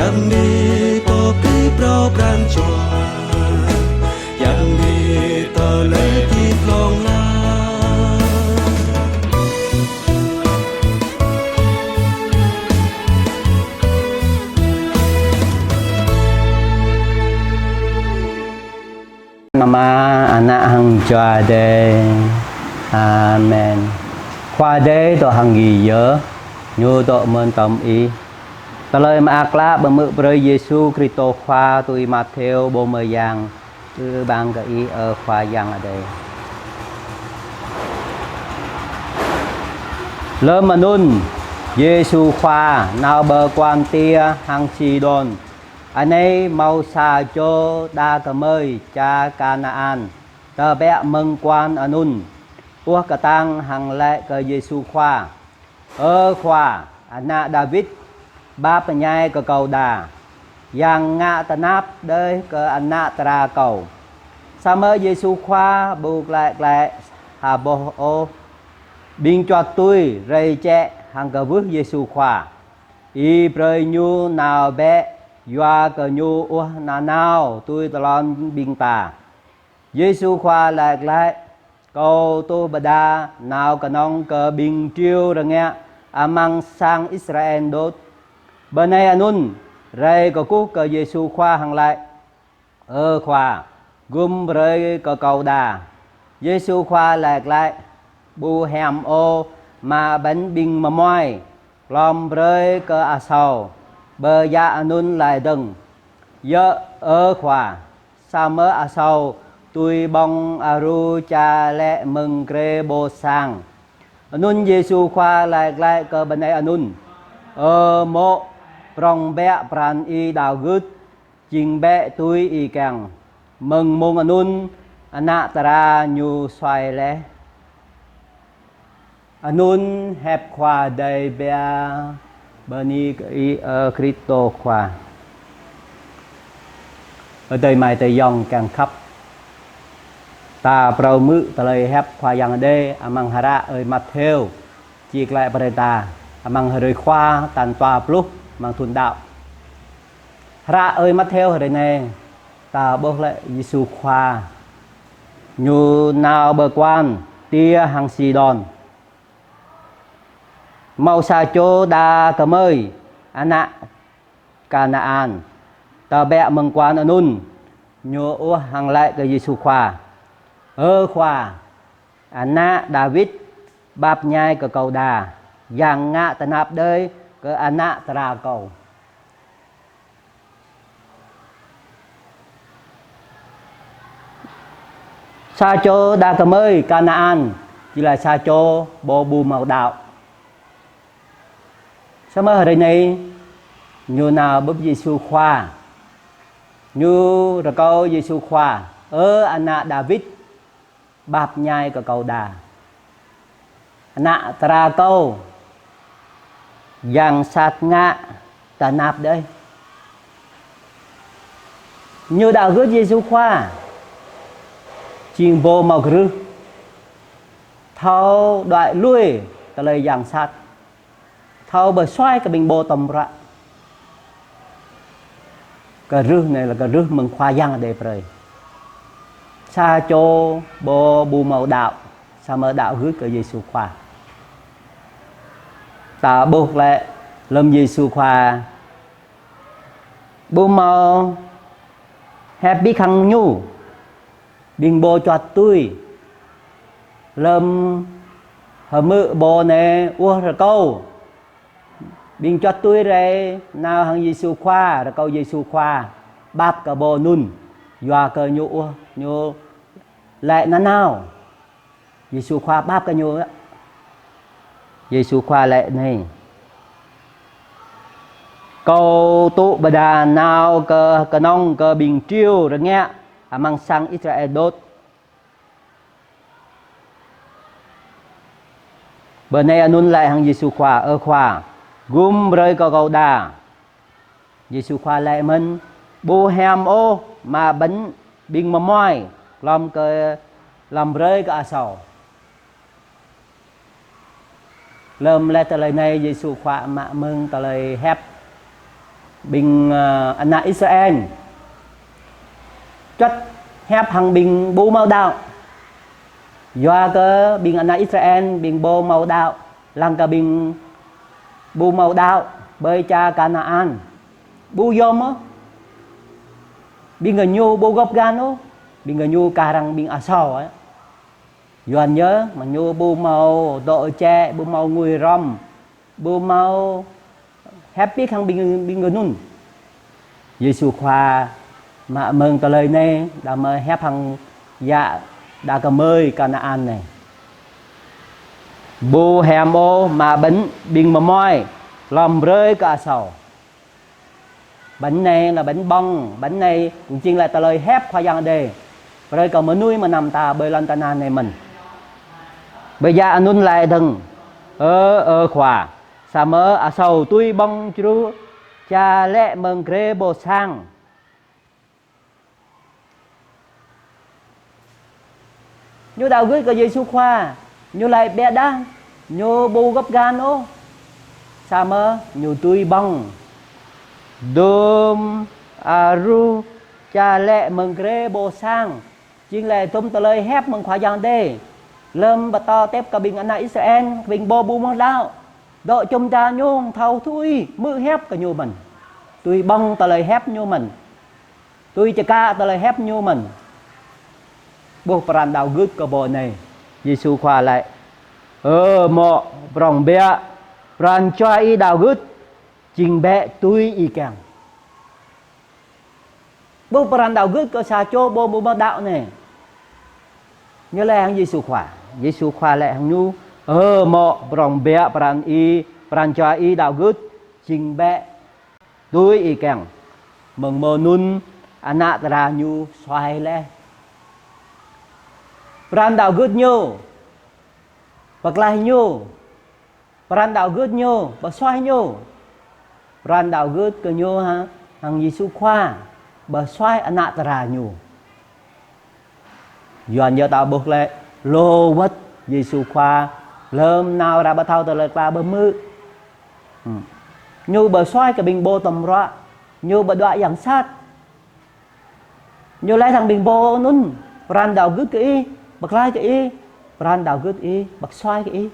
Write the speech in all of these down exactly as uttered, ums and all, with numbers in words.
Yang ni pơpĭ phrâo pran jua, yang ni tơlơi pĭ hlŏng lar. Anăn Ama, Ană hăng Jua Adai. Amen. Khua Adai dŏ hăng gih yơh, ñu dŏ mơ̆n tŏm ih. Tơlơi mơak klă pơhmư̆ brơi Yêsu Kristô Khua tui Matthêô pô mơyang. Ư-ang kơ Ih, ơ Khua Yang Adai. Lơm anŭn, Yêsu Khua nao pơ kuan Tia hăng Sidôn. Anai hmâo sa čô đah kơmơi čar Kanaan tơbiă mơ̆ng kuan anŭn, ƀuh kơtang hăng laĭ kơ Yêsu Khua: Ơ Khua, Ană Dawid, pap ñai kơ kâo đa. Yang ngă tơnap đơi kơ ană dra kâo. Samơ̆ Yêsu Khua ƀu glăi glăi ha boh ôh. Ƀing čuăt tui rai jĕ hăng kwưh Yêsu Khua. Ih brơi ñu nao bĕ, yua kơ ñu ƀu nanao tui tơlơi ƀing ta. Yêsu Khua laĭ glaĭ: Kâo tuh pơđar nao kơnơ̆ng kơ ƀing triu rơngiă amăng sang Israel đôč. Bơnai anŭn rai kơkuh kơ Yêsu Khua hăng laĭ: Ơ Khua, gum brơi kơ kâo đa. Yêsu Khua laĭ glaĭ: Ƀu hiam ôh, mă ƀañ ƀing mơmuai, glŏm brơi kơ asâo, ƀơi yă anŭn laih dơ̆ng. Yơh, ơ Khua, samơ̆ asâo tui ƀơ̆ng aru čar lĕ mơ̆ng grê pô sang. Anŭn Yêsu Khua laĭ glaĭ kơ bơnai anŭn: Ơ mô̆, prŏng biă pran ih đaŏ gưt, jing bĕ tui ih kiăng. Mơ̆ng mông anŭn, ană dra ñu suaih laih. Anŭn hiăp Khua Adai biă. Bơni kơ Ih, ơ Kristô Khua. Ơ adơi amai ayŏng kiăng khăp, ta phrâo hmư̆ tơlơi hiăp Khua Yang Adai amăng hră ơi Matthêô, čih glaĭ brơi ta amăng hrơi Khua tal dua pluh amăng thŭn đaŏ. Hră ơi Matthêô hrơi anai, ta ƀuh lĕ Yêsu Khua ñu nao pơ kuan Tia hăng Sidôn. Hmâo sa čô đah kơmơi, ană Kanaan, tơbiă mơ̆ng kuan anŭn, ñu ƀuh hăng laĭ kơ Yêsu Khua: Ơ Khua, Ană Dawid, pap ñai kơ kâo đa. Yang ngă tơnap đơi kơ ană dra kâo. Sa čô đah kơmơi Kanaan, či laĭ sa čô pô ƀu hmâo đaŏ. Samơ̆ hrơi anai, ñu nao bưp Yêsu Khua. Ñu rơkâo Yêsu Khua: Ơ Ană Dawid, pap ñai kơ kâo đa. Ană dra kâo yang sat ngă tơnap đơi. Ñu đaŏ gưt Yêsu Khua, jing pô hmâo kơrưh, thâo đuaĭ lui tơlơi yang sat, thâo pơsuaih kơ ƀing pô tŏm prăk. Kơrưh anai lĕ kơrưh mơ̆ng Khua Yang Adai brơi. Sa čô pô ƀu hmâo đaŏ, samơ̆ đaŏ gưt kơ Yêsu Khua. Ta ƀuh lĕ lơm Yêsu Khua ƀu hmâo hiăp ƀiă hăng ñu, ƀing pô čuăt tui. Lơm hơmư̆ pô anai ƀuh rơkâo, ƀing čuăt tui rai nao hăng Yêsu Khua, rơkâo Yêsu Khua pap kơ pô anŭn, yua kơ ñu ƀuh, ñu laĭ nanao. Yêsu Khua pap kơ ñu. Yêsu Khua laĭ anai: Kâo tuh pơđar nao kơ kơnơ̆ng kơ ƀing triu rơngiă amăng sang Israel đôč. Bơnai anŭn laĭ hăng Yêsu Khua: Ơ Khua, gum brơi kơ kâo đa. Yêsu Khua laĭ mơ̆n: Ƀu hiam ôh, mă ƀañ ƀing mơmuai, glŏm kơ, glŏm brơi kơ asâo. Lơm laĭ tơlơi anai, Yêsu Khua mă mơ̆ng tơlơi hiăp Ƀing, ơ, ană Israel čuăt hiăp hăng ƀing ƀu hmâo đaŏ. Yua kơ ƀing ană Israel, ƀing ƀu hmâo đaŏ, lăng kơ ƀing ƀu hmâo đaŏ ƀơi čar Kanaan. Ƀu yom ôh. Ƀing gơñu ƀu gŏp gan ôh. Ƀing gơñu kah arăng ƀing asâo, ơ. Yua anŭn yơh, mơ̆ng ñu ƀu hmâo dŏ čĕ, ƀu hmâo ngui hrŏm, ƀu hmâo hiăp pik hăng ƀing, ƀing gơnun. Yêsu Khua mă mơ̆ng tơlơi anai, đah mơ̆ hiăp hăng yă đah kơmơi Kanaan anai. Ƀu hiam ôh mă bánh ƀing mơmuai, lŏm brơi kơ asâo. Bánh anai lĕ bánh ƀơ̆ng, bánh anai cũng chính là tơlơi hiăp Khua Yang Adai brơi kơ mơnuih mơnam ta ƀơi lŏn tơnah anai mơ̆n. Ƀơi yă anŭn laĭ dơ̆ng: Ơ, ơ Khua, samơ̆ asâo tui ƀơ̆ng čru, ča lĕ mơ̆ng grê ƀô sang. Ñu đaŏ gưt kơ Yêsu Khua, ñu laĭ biă đah, ñu ƀu gŏp gan ôh. Samơ̆ ñu tui ƀơ̆ng, dum, aru, ča lĕ mơ̆ng grê ƀô sang. Chính là tôm tơlơi hiăp mơ̆ng Khua Yang Adai lơ̆m pơtô tĕp kơ ƀing ană Israel, ƀing ƀu ƀu hmâo đaŏ. Dŏ čum dar ñu thâo tui, hmư̆ hiăp kơ ñu mơ̆n. Tui ƀơ̆ng tơlơi hiăp ñu mơ̆n. Tui čơkă tơlơi hiăp ñu mơ̆n. Ƀuh pran đaŏ gưt kơ ƀô anai. Yêsu Khua laĭ: Ơ mŏ prong biă, pran jua ih đaŏ gưt, jing bĕ tui ih kiăng. Ƀuh pran đaŏ gưt kơ sa čô ƀô ƀu hmâo đaŏ anai. Ñu laĭ hăng Yêsu Khua. Yêsu Khua laĭ hăng ñu: Ơ mŏ prong biă, pran ih, pran jua ih đaŏ gưt, jing bĕ tui ih kiăng. Mơ̆ng mơnŭn ană tơdra ñu suaih laih. Pran đaŏ gưt ñu pơklaih ñu. Pran đaŏ gưt ñu pơsuaih ñu. Pran đaŏ gưt kơ ñu hăng, hăng Yêsu Khua pơsuaih ană tơdra ñu. Yua anŭn yơh ta ƀuh lĕ lu wơ̆t Yêsu Khua lơ̆m nao ră pơthâo tơlơi kla pơhmư̆. Hm. Ñu pơsuaih kơ ƀing ƀô tơm ruă, ñu pơđuaĭ yang sat. Ñu laĭ hăng ƀing ƀô anŭn: Pran đaŏ gưt kơ ih pơklaih kơ ih, pran đaŏ gưt ih pơsuaih kơ ih.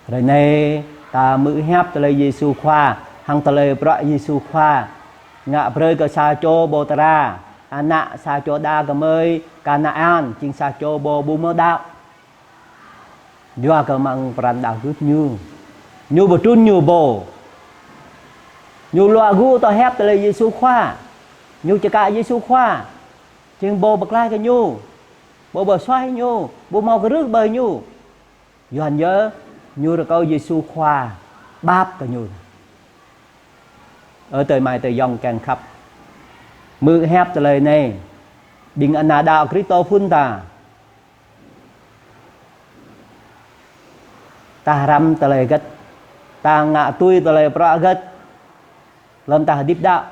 Hrơi anai ta hmư̆ hiăp tơlơi Yêsu Khua, hăng tơlơi bruă Yêsu Khua ngă brơi kơ sa čô ƀô tơdra, ană sa čô đah kơmơi Kanaan, jing sa čô ƀô ƀu hmâo đaŏ. Yua kơ mơ̆ng pran đaŏ gưt ñu, ñu pơtrŭn ñu pô. Ñu luă gŭ tŏ hiăp tơlơi Yêsu Khua. Ñu čơkă Yêsu Khua jing pô pơklaih kơ ñu, pô pơsuaih ñu, pô hmâo kơrưh ƀơi ñu. Yua anŭn yơh, ñu rơkâo Yêsu Khua pap kơ ñu. Ơ adơi amai adơi ayŏng kiăng khăp, hmư̆ hiăp tơlơi anai, ƀing ană đaŏ Kristô phŭn ta, ta hrăm tơlơi hơget, ta ngă tui tơlơi bruă hơget lơ̆m ta hơdip đaŏ?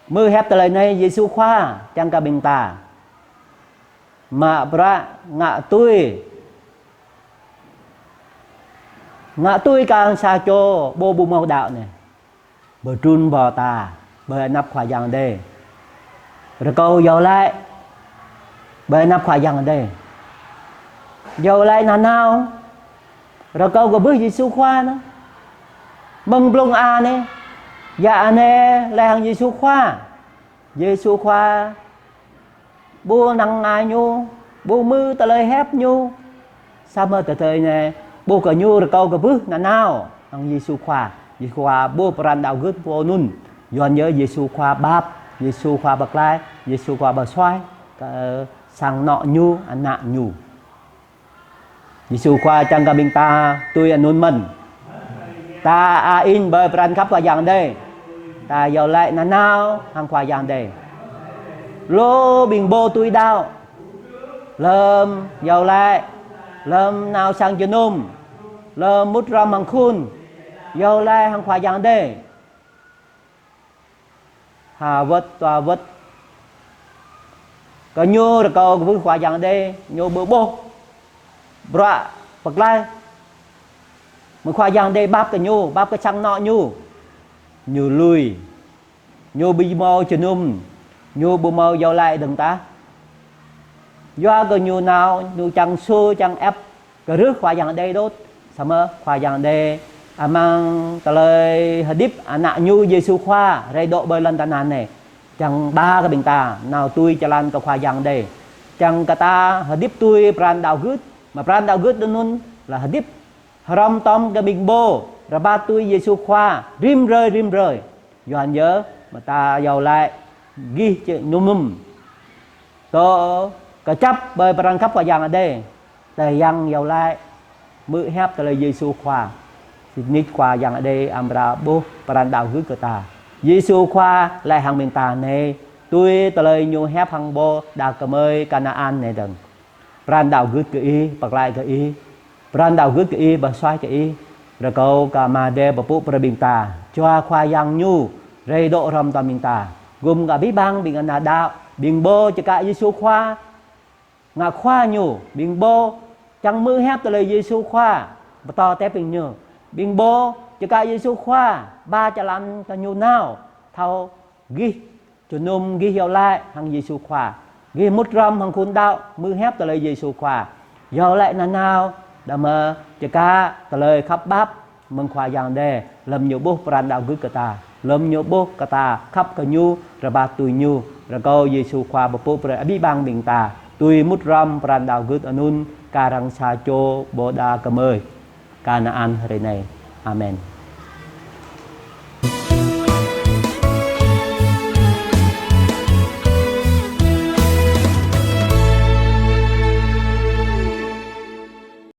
Hmư̆ hiăp tơlơi anai, Yêsu Khua kiăng kơ ƀing ta mă bruă ngă tui, ngă tui kar hăng sa čô ƀô ƀu hmâo đaŏ anai. Pơtrŭn pô ta ƀơi anăp Khua Yang Adai. Rơkâo iâu laĭ ƀơi anăp Khua Yang Adai. Iâu laĭ nanao, rơkâo kơ ƀuh Yêsu Khua anŭn. Mơ̆ng blung a anai, yă anai laĭ hăng Yêsu Khua. Yêsu Khua ƀu năng ai ñu, ƀu hmư̆ tơlơi hiăp ñu. Samơ̆ tơdơi anai, ƀuh kơ ñu rơkâo kơ ƀuh nanao hăng Yêsu Khua. Yêsu Khua ƀuh pran đaŏ gưt pô anŭn. Yua anŭn yơh Yêsu Khua pap, Yêsu Khua pơklaih, Yêsu Khua pơsuaih kơ sang anŏ ñu, ană ñu. Yêsu Khua čang kơ ƀing ta tui anŭn mơ̆n. Ta ain ƀơi pran khăp Khua Yang Adai. Ta iâu laĭ nanao hăng Khua Yang Adai. Lu ƀing ƀô tui đaŏ, lơ̆m iâu laĭ, lơ̆m nao sang jơnum, lơ̆m mŭt hrŏm hăng khul, iâu laĭ hăng Khua Yang Adai. Ha wơ̆t, tua wơ̆t. Kơ ñu rơkâo kơ ƀuh Khua Yang Adai, ñu ƀu ƀuh bruă pơklaih. Mơ̆ng Khua Yang Adai pap kơ ñu, pap kơ sang anŏ ñu, ñu lui. Ñu ƀu hmâo jơnum, ñu ƀu hmâo iâu laĭ dơ̆ng tah. Yua kơ ñu nao, ñu čang sô, čang ĕp kơ rưh Khua Yang Adai đôč. Samơ̆ Khua Yang Adai amăng tơlơi hơdip Ană ñu Yêsu Khua rai dŏ ƀơi lŏn tơnah anai, čang ba kơ ƀing ta nao tui jơlan kơ Khua Yang Adai. Čang kơ ta hơdip tui pran đaŏ gưt, mă pran đaŏ gưt anŭn lĕ hơdip hrŏm tom kơ ƀing pô rơbat tui Yêsu Khua rĭm hrơi rĭm hrơi. Yua anŭn yơh mơ̆ ta iâu laĭ gih či jơnum. Tơl kơčăp ƀơi pran khăp Khua Yang Adai, ta kiăng iâu laĭ hmư̆ hiăp tơlơi Yêsu Khua. Sĭt nik Khua Yang Adai amra ƀuh pran đaŏ gưt kơ ta. Yêsu Khua laĭ hăng ƀing ta anai, tui tơlơi ñu hiăp hăng pô đah kơmơi Kanaan anai dơ̆ng: Pran đaŏ gưt kơ ih pơklaih kơ ih, pran đaŏ gưt kơ ih pơsuaih kơ ih. Rơkâo kơ Ama Adai pơpŭ brơi ƀing ta, yua Khua Yang ñu rai dŏ hrŏm tom ƀing ta. Gum kơ abih bang ƀing ană đaŏ, ƀing pô čơkă Yêsu Khua, ngă Khua ñu, ƀing pô čang hmư̆ hiăp tơlơi Yêsu Khua, pơtô tĕp ƀing ñu. Ƀing pô čơkă Yêsu Khua, ba jơlan kơ ñu nao, thâo gih jơnum, gih iâu laĭ hăng Yêsu Khua. Gih mŭt hrŏm hăng khul đaŏ, hmư̆ hiăp tơlơi Yêsu Khua. Iâu laĭ nanao, đah mơ̆ čơkă tơlơi khăp pap mơ̆ng Khua Yang Adai, lơ̆m ñu ƀuh pran đaŏ gưt kơ ta, lơ̆m ñu ƀuh kơ ta khăp kơ ñu, rơbat tui ñu. Rơkâo Yêsu Khua pơpŭ brơi abih bang ƀing ta dưi mŭt hrŏm pran đaŏ gưt anŭn kar hăng sa čô pô đah kơmơi Kanaan hrơi anai. Amen.